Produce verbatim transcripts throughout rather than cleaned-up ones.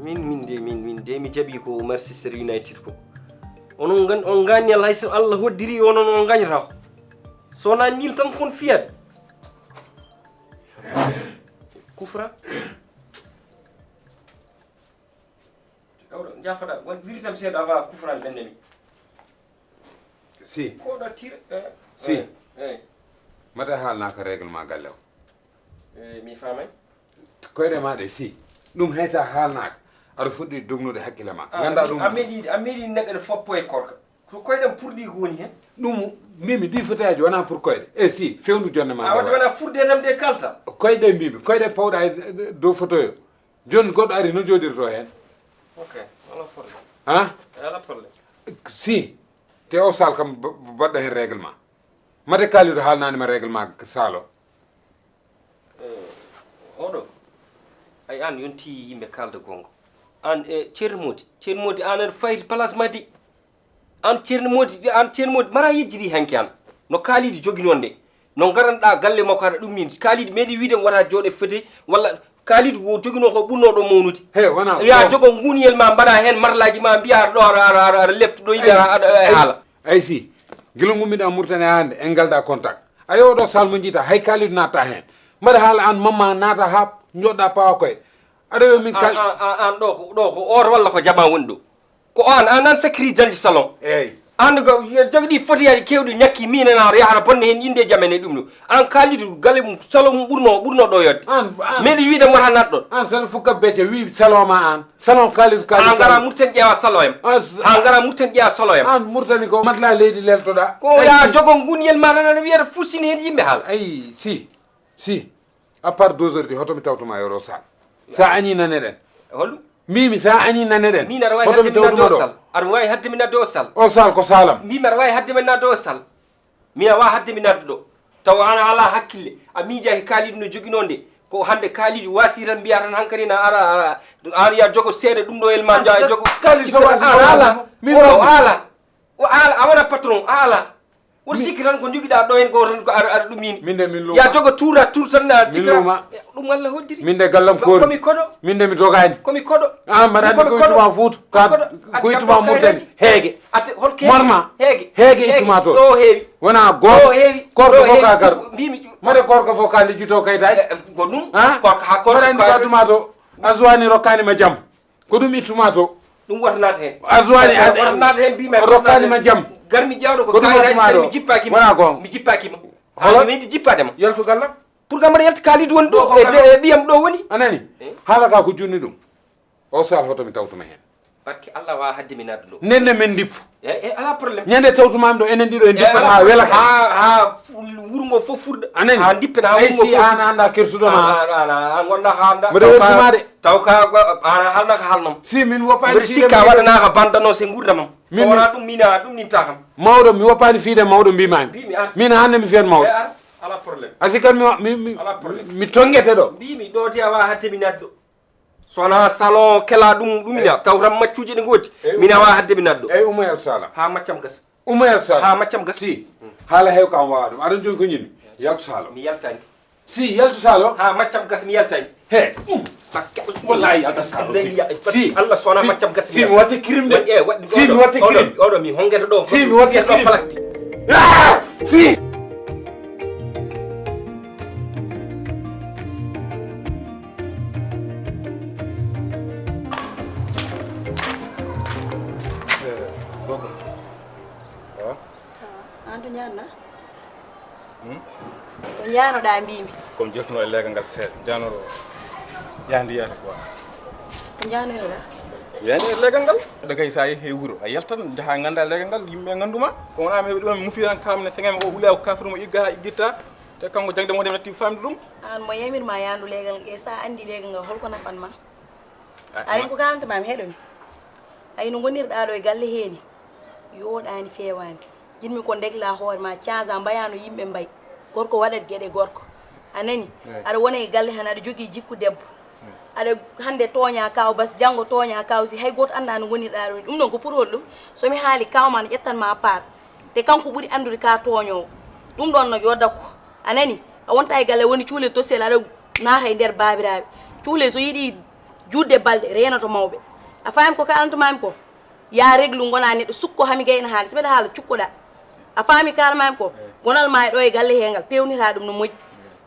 Min, min de, min, min de, mi jaɓi ko Manchester United ko. Onon ngan-, on ngaññal hay so Allah hoddiri, onon on ngañata ko. So wonaa nil tan kon fiyat. Kufra. Awɗo, jaafaɗa, won wiritam seeɗa avant kufran ɓennami. Si. Ko ɗo tire, eh, Si. Eh, eh. Mata haalnaaka règlement galle o. Eh, mi faamay. Koyɗe ma ɗe, si. Ɗum hay sa haalnaaka, aɗa fuɗɗi dognude hakkille ma. Ah, Ngannda a ɗum. A meeɗi, a meeɗi neɗɗo ne foppo e korka. Ko koyɗam pour ɗi ko woni hen? Ɗum, mimi, ɗi fotaaji wonaa pour koyɗe. Eh, si, fewnu jonne ma A wata nde wona furde nam de kalta. Koyɗe mimi, koyɗe pawɗa e dow fotoyo. Jooni goɗɗo ari, no jooɗirto heen? Ok, alaa problème. Han? Alaa problème. Si, te o sal kam ba-, ba-, baɗɗo heen règlement. Mate Kalidou haalnaani ma règlement sal o? Eh, oɗo, ay, an yonti yimɓe kalda gonga. An, eh, Ceerno Modi, Ceerno Modi, an aɗa fayti place ma de. An Ceerno Modi, an Ceerno Modi, mara yejjiti hanki an. No Kalidou jogi noon de. No ngaranɗa galle makko haɗa ɗum min. Kalidou meeɗi wiide wata jooɗe fete, walla Kalidou wo joginoo ko ɓurnoo ɗo mawnude. He, wona Ya ɗon. jogo nguniyel ma, mbaɗa heen marlaaji ma, mbiya aɗa ɗo, aɗa, aɗa, aɗa, aɗa lefti ɗo yimɓe, Ay, aɗa, aɗa, aɗa, ay, haala. Ay si, gila ngummiɗa Mauritanie hannde, en ngalda contact. A yo ɗo sal mo jiita, hay Kalidou natta heen. Mbaɗa haala an mamma naata haa joɗɗa pawa koye. Aɗa yo min An, kal- an, an, an ɗo ko, ɗo ko or walla ko jama woni ɗo? Ko an, an, an sakiri jandi salon. Eyyi. An ko jogi ɗi foti yaade kewɗi ñakki min en ar yahata bonne hen inde jam en e ɗum ɗo. An Kalidou galle mum salon mum ɓurno, ɓurno ɗo yodde. An, an. Meɗi wiide wota natɗon. An sal fukka becce wi salon ma an. Salon Kalidou, Kalidou, An gara Kalidou. Murten ƴeewa salon em. An s- An gara Murten ƴeewa salon em. An Murtani ko matla leydi leltoɗa. Ko Ay, ya si. Jogo nguniyel ma tan aɗa wiyata fussini hen yimɓe haala. Ay, si. Si. À part deux heures di hoto mi tawtuma e oɗo sal. Sa añi naneɗen. Holɗum? Mbimi sa añi naneɗen. Min aɗa wawi Hoto mi hadde min nadde tawtuma o ɗo. Sal. Aɗa wawi hadde min nadde o sal. O sal ko salam. Mbimi aɗa wawi hadde min nadde o sal. Min aɗa wawi hadde min nadde ɗo. Tawa an a ala hakkille. A miijaki Kalidou no joginoo nde. Ko hande Kalidou wasi tan mbiya tan hankadi na ara, ara. An ya jogo seeɗa ɗum ɗo elma ja jogo. Kalidou so wasi an ko ala. Min Oɗo wasi. Ala. O ala, a wona patron, a ala. Woto Mi- sikki tan ko jogiɗa ɗo hen ko tan ko aɗa, aɗa ɗum yini. Min de min luuma. Ya jogo tuura, tuur tan na Min tikra. Luuma. Ɗum Allah hoddiri. Min de gallam Ko- koori. Komi koɗo. Min de mi dogani. Komi koɗo. Ah, mbaɗa andi Komi ko koɗo. Ittuma Fuuta. Ka Komi koɗo. Ati ko Ittuma kam Murtani. Kayraji. Heege. Ati hol ke- Morma. Heege. Heege Heege. Ittuma to. Ɗo heewi. Wona Ɗo goto. Heewi. Korko Ɗo fof heewi. Ka gar. Sikku- mbimi. Mbaɗa korko fof ka lijjuto kaytaji. Eh, eh, ko ɗum. Ha? Korko ha korko Mbaɗa andi ka- Fatuma to. Aswani rokkani ma jam. Ko ɗum ittuma to. Ɗum wota naat heen. Aswani Wota naat heen, mbiimi Rokkani ma jam. Garmi ƴeewɗo ko Ko ɗum kaayitaaji waɗi tan maa mi ɗo. Jippaaki ma. Wonaa goonga. Mi jippaaki ma. Holo? An mi yalti jippaade ma. Yaltu gallam. Pour que mbaɗa yalti Kaalidu woni ɗo, Ɗo ko e gallam. E ɓiyam ɗo woni. A nani? Eh? Haala ka ko junni ɗum. O sal hoto mi tawtuma heen. Barke Allah wa hadde mi naat ɗo. Nden ne men ndippu. E, e, alaa problème. Ñande tawtumaami ɗo enen ɗiɗo en E, ndippata alaa haa wela problème. Haa, haa fu-, wuro ngo fof furɗa. A nani? Haa ndippen haa Ay, wuro ngo si fof. Aan a anndaa kersuɗo ma. Aan, aan, aan, aan ngonɗaa haa anndaa. Mboɗo Taw ka- weltuma de. Taw ka go-, aan a haalna ka haalnam. Si min woppaani Mboɗo fiide sikka mum. Waɗanaa ka banndano se nguurndamam. Min So mi- wonaa ɗum, min a ɗum ninta kam. Mawɗo, mi woppaani fiide mawɗo mbimaami. Mbiimi an. Min hannde mi fiyan mawɗo. E, ar, alaa problème. A sikkan mi wa-, mi, mi, Alaa problème. Mi tongete ɗo. Mbiimi ɗo de a waawaa hadde mi naat ɗo. So wonaa salon kela ɗum, ɗum ina, taw tan maccuuji ɗi ngoodi. Eyi, Min a waawaa hadde mi naat ɗo. Eyi, ummo yaltu sala. Haa maccam gasa. Ummo yaltu sala. Haa maccam gasa. Si. Haala heew kam waawa ɗum. Aɗa jogi ko ñinmi. Yaltu sala. Mi yaltaani. Si, yaltu sala. Haa maccam gasa mi yaltaani. He. Barke Allah. Wallahi yaltu sala. Ley ya-, Si. Allah so wonaa Si. Maccam gasa mi Si, mi yaltaani. Waɗi crime de. Waɗi, eh, waɗi Si, mi oɗo, waɗi oɗo, crime. Oɗo mi hongete ɗo. Si, mi waɗi Fiyata ɗo crime. Palakti. Ah! Si. Eh, Bobo. Awa? Awa, an to ñaanna? Hmm? Ko ñaanoɗaa mbiimi? Ko mi jottunoo e leegal ngal seeɗa. Jaanoro yahdi yahata quoi. Ko ñaanoyɗaa? Yahdi e leegal ngal. Ɗo kay so a yehii e wuro, a yaltan, njaha ngannda leegal ngal, yimɓe nganndu ma. Ko wonaa mi heɓi ɗum, mi mufiran kam ne sengem o wuli o kafir mo igga haa iggitta. Te kanko jaŋde mo nde mi natti famde ɗum. Aan mo yamir ma yaandu leegal ngal, e so a anndi leegal ngal, holko nafan ma? A- Aɗa ma- ko kalanta ma mi heɗo mi. Ay no ngonirɗaa ɗo e galle heeni. Yooɗaani feewaani. Jiɗmi ko ndegla hoore ma, caasa mbaya no yimɓe mbayi. Gorko waɗat geɗe gorko. A nani? Eey. Aɗa wona e galle tan, aɗa jogii jikku debbo. Aɗa hannde tooña kaw bas, janngo tooña kaw si, hay gooto anndaa no ngonirɗaa ɗo. Ɗum ɗon ko pour hol ɗum? So mi haali kaw ma no ƴettan ma part. Te kanko ɓuri anndude ka tooñoowo. Ɗum ɗon no yo dakku. A nani? A wonta e galle woni cuule tosel aɗa naata e nder baabiraaɓe. Cuule so yiɗi Juutde balɗe reenoto mawɓe. A faami ko kaalanto maami ko? Yaa reglu ngona neɗɗo sukko hami gayna haala. Si mbeɗa haala cukkoɗa. A faami kaalan maami ko? Gonal ma e ɗo e galle he ngal peewnira ɗum no moƴƴi.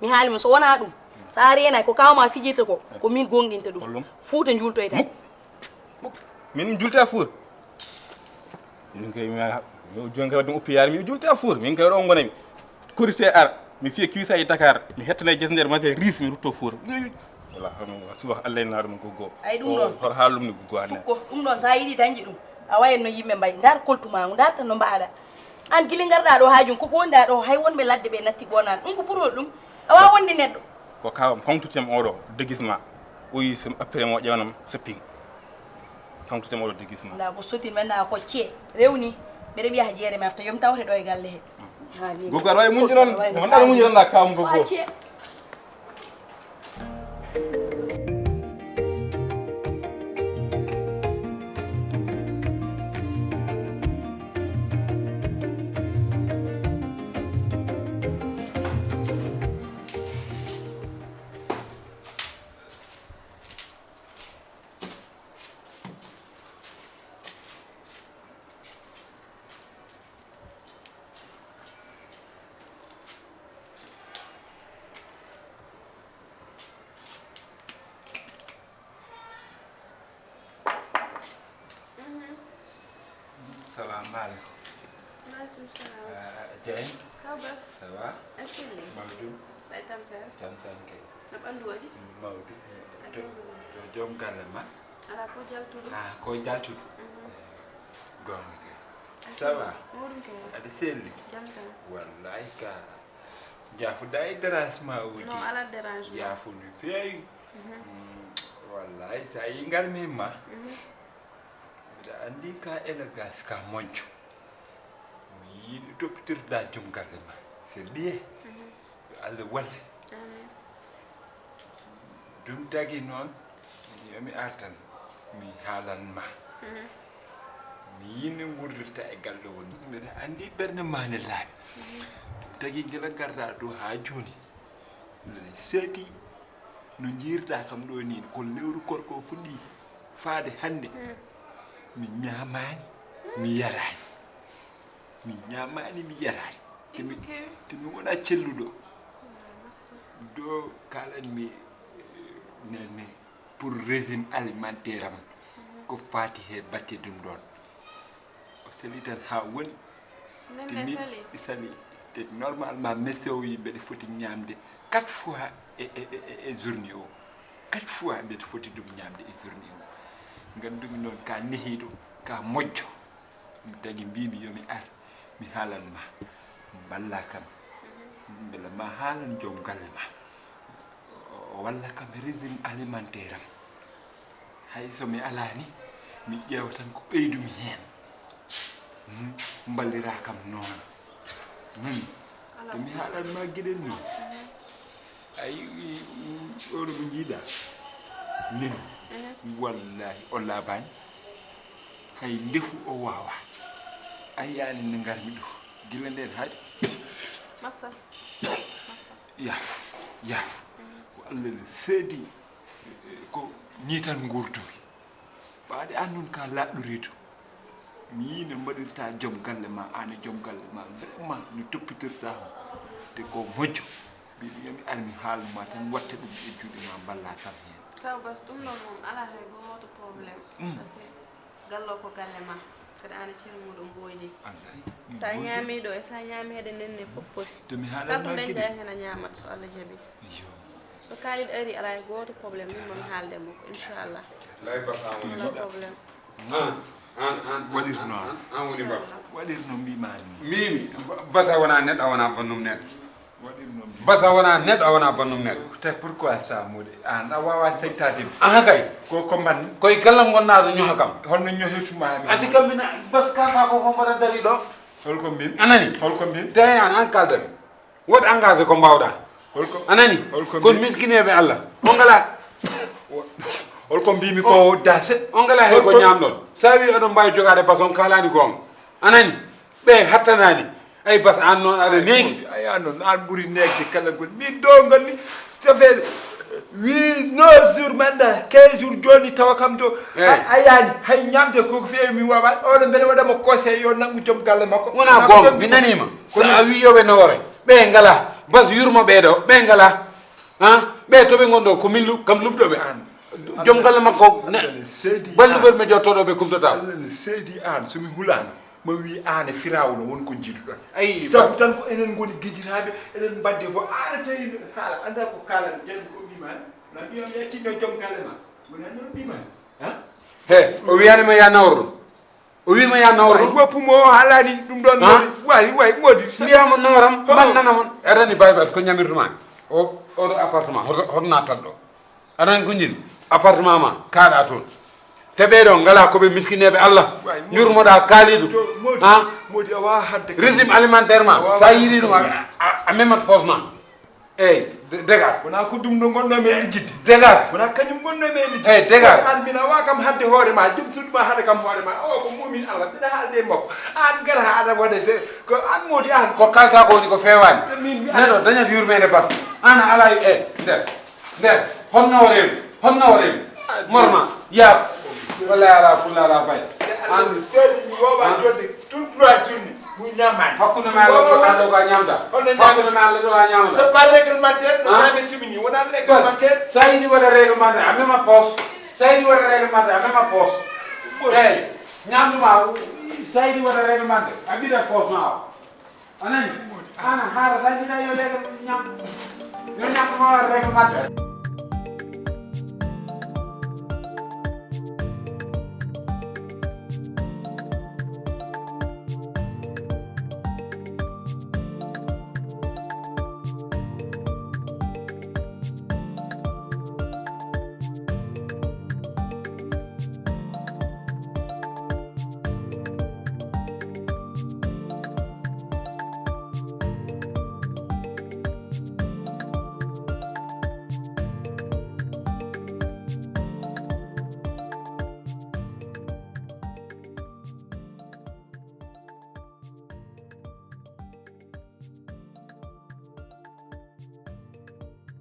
Mi haali mo so wonaa ɗum. So a reenaay ko kaaw ma fijirta ko, ko min gonɗinta ɗum. Hollum? Fuuta njuultoyta. Muk. Muk. Min njuulta fuur. Min kay mi, mi, joni kay wadde mi uppi yaade mi juulta fuur. Min kay ɗo ngonami. Korite ar, mi fiya kiwisa e Dakar. Mi hettana e nder mase ris mi rutto fuur. Wala, suba Allah en na ɗum ko go. Ay, ɗum ɗon. Hor haalum ni go. Sukko, ɗum ɗon sa yiɗi dañde ɗum. A wayen no yimɓe mbayi. Ndar koltu ma ngu, ndar tan no mbaɗa. An gili ngarɗa ɗo haajum ko ɓonɗa ɗo hay wonɓe ladde ɓe natti ɓonan. Ɗum ko pour ɗum. A wawa wonde neɗɗo. Ko kawam, kawtutem oɗo déguisement. O yi so après mo ƴewnam shopping. Kawtutem oɗo déguisement. Nda ko sotin men na ko ce. Rewni. Ɓeɗe wiya jeere merta yom tawte ɗo e galle he. Ha ni. Gogo aɗa wawi muñde noon. Wonɗa no muñiranɗa kawam gogo. Ko ce. Mhm. Salamu aleykum. Maaleykum salaam. Ah, Dieng. Kaw Bas. Ça va? A selli? Mawɗum. Ɓay tampere? Jam tan kay. No ɓanndu waɗi? Mawɗum. A selli? To, to joom galle ma? Ala ko jaltuɗo. Ah, ko jaltuɗo? Mhm. Eh, goonga kay. A selli? Ça va? Mawɗum kay. Aɗa selli? Jam tan. Wallahi ka. Jaafuɗa e dérangement uji. Non, ala dérangement. Yaafo no feewi. Mhm. Mm, wallahi, so a yii ngarmi ma, mhm, mbiɗa anndi ka élégance, ka moƴƴo. Mi yiɗi toppitoɗa joom galle ma. C'est bien. Mhm. Yo Allah walle. Amin. Ɗum tagi noon, yo mi ar tan, mi haalan ma. Mhm. Mi yiɗi nguurdirta e galle o ni. Mbeɗa anndi ɓernde ma ne laaɓi. Mhm. Ɗum tagi gila ngarɗa ɗo haa jooni. Mbeɗa seedi no njiirta kam ɗo ni, ko lewru korko fuɗɗi faade hannde. Mhm. Mi ñaamaani, mi yaraani. Mi ñaamaani, mi yaraani. Te mi, te mi wona celluɗo. Ah, merci. Ɗo kalanmi, eh, nene pour régime alimentaire am. Mhm. Ko faati he batte ɗum ɗon. O seli tan haa woni. Nene. Te min sali. Sali. Te normalement, médecin o wi mbeɗa foti ñaamde quatre fois e, e, e, e, e journée o. Quatre fois mbeɗa foti ɗum ñaamde e journée o. Nganndumi noon ka nehiiɗo, ka moƴƴo. Ɗum tagi mbimi yo mi ar, mi haalan ma. Mballa kam. Mbela ma haalan joom galle ma. O, o walla kam régime alimentaire am. Hay so mi alaa ni, mi ƴeewa tan ko ɓeydumi heen. Hmm, mballira kam noon. Nani? Alaa. To mi haalan ma giɗel noon. Mhm. A yii, mm, ɗo no mo njiiɗa? Min. Mhm. Wallahi, o laabaani. Hay ndefu o waawa. A yiyaani nde ngarmi ɗo. Gila ndeen haadi. Massa. Massa. Yaafo, yaafo. Mhm. Ko Allah ne seedi, eh, ko nii tan nguurdumi. Ɓaade aan noon ka laaɓɗoriiɗo. Mi yii no mbaɗirta joom galle ma, aan e joom galle ma, vraiment no toppitirta mo. Te ko moƴƴo. Mbiɗo yo mi ar mi haalu ma tan, watta ɗum e juuɗe ma, mballa kam heen. Kaw Bas, ɗum ɗon moom alaa hay gooto problème. Mm. Parce que galle o ko galle ma. Kadi aan e ceer muuɗum ɓooyde. Wallahi. Sa ñaami ɗo e sa ñaami heɗe nenne fof foti. To mi haalan ma kala to dañɗa heen a ñaamat so Allah jaɓi. Yo. So kaalid ari alaa e gooto problème, min moom haalde mo ko, inchallah. Lay Bas an woni. Wala problème. An, an, an, an, waɗirno an, an woni Bas. Waɗirno mbima ni. Mimi, Ba-, Basa wona neɗɗo, a wona bannum neɗɗo. Waɗirno mbima. Basa wona neɗɗo, a wona bannum neɗɗo. Te pourquoi ça, Mody? An a wawa seytade mi. Aha kay. Ko, ko mbanmi. Koye galle ngonɗa ɗo ñoha kam. Holno ñohirtuma mi? Ati kam mina Bas kaka ko ko mbaɗa dari ɗo. Holko mbimi? A nani? Holko mbimi? Te an, an kalda mi. Woto engagé ko mbawɗa. Holko, a nani? Holko kon mbi- miskineeɓe Allah. On ngala. Holko mbimi ko dase. On ngala he ko ñamɗon. Sa wi oɗon mbawi jogade bas on kalani gonga. A nani? Ɓe hattanani. Ay bas an noon aɗa neegi. Ay an noon an ɓuri neegde kala gol. Min ɗo ngalmi. Safeede. Wi neuf jours manda quinze jours joni tawa kam do. Eyi. A yani hay ñamde koko feewi mi wawa. Oɗo mbeɗa waɗa mo conseil yo nangu joom galle makko. Wona goonga, mi naniima. Kono a wi yo ɓe nawore. Ɓe ngala. Bas yurmo ɓeeɗo. Ɓe ngala. Ha? Ɓe to ɓe ngonɗo ko min lu-, kam luɓɗo ɓe. Joom galle makko ne. Balɗe ɓe mi jottoɗo ɓe kumtata. Allah ne seedi an so mi hulano. Ma wi an e Firawna won ko jiiduɗon. Ayi, sabu tan ko enen ngoni gejiraaɓe, eɗen mbadde fof. An a tawi haala, annda ko kaalan, jaabi ko mbima, na mbiyam ya tinno joom galle ma. Wona noon mbima. Ha? He, o wiyani ma ya nawor ɗum. O wi ma ya nawor ɗum. Woppu mo o haalani ɗum ɗon. Ha? Modi. Wayi, wayi, modi. Mbiya mo nawaram, man nana mon. Aɗa anndi Baye Bass ko ñamirtuma. O, oɗo appartement, hoto, hoto natat ɗo. Aɗa anndi ko njin? Appartement ma, kaaɗa toon. Te ɓeeɗo ngala ko ɓe miskineeɓe Allah. Waay, Modi. Njurmoɗa kaalidu. To, Modi, ha? Modi, a wawa hadde kam. Régime alimentaire ma, a wawa sa hadde yiɗi ɗum, kam. A, a, a memat poos ma. Eyi, de-, dégage. Wona ko ɗum ɗo gonnomi e lijjidde. Dégage. Wona kañum gonnomi e lijjidde. Eyi, dégage. An mbina wa kam hadde hoore ma, jom suudu ma haɗa kam hoore ma. O ko mumin Allah, mbiɗa haalde e makko. An gara ha aɗa waɗa se, ko an Modi an. Ko kalta ko woni ko feewani. Min mi neɗɗo dañat yurmeende bas. An a ala e nder. Nder, honno o rewi? Honno o rewi? Morma, yaab. Wallay ala fulla, ala fay. An seedi mi wowa jodde tout trois journée. Mu ñamani. Hakkunde ma Allah ɗo ka ñamta. Hakkunde ma Allah ɗo ka ñamta. C'est pas réglementaire, no ñamirtumi ni. Wona réglementaire. Sa yiɗi waɗa réglementaire, a mema poos. Sa yiɗi waɗa réglementaire, a mema poos. Eyi, ñamdu ma, sa yiɗi waɗa réglementaire, a ɓiɗa poos ma o. A nani? An a haara tan mbiɗa yo leegal ñam. Yo ñam ma waɗa réglementaire.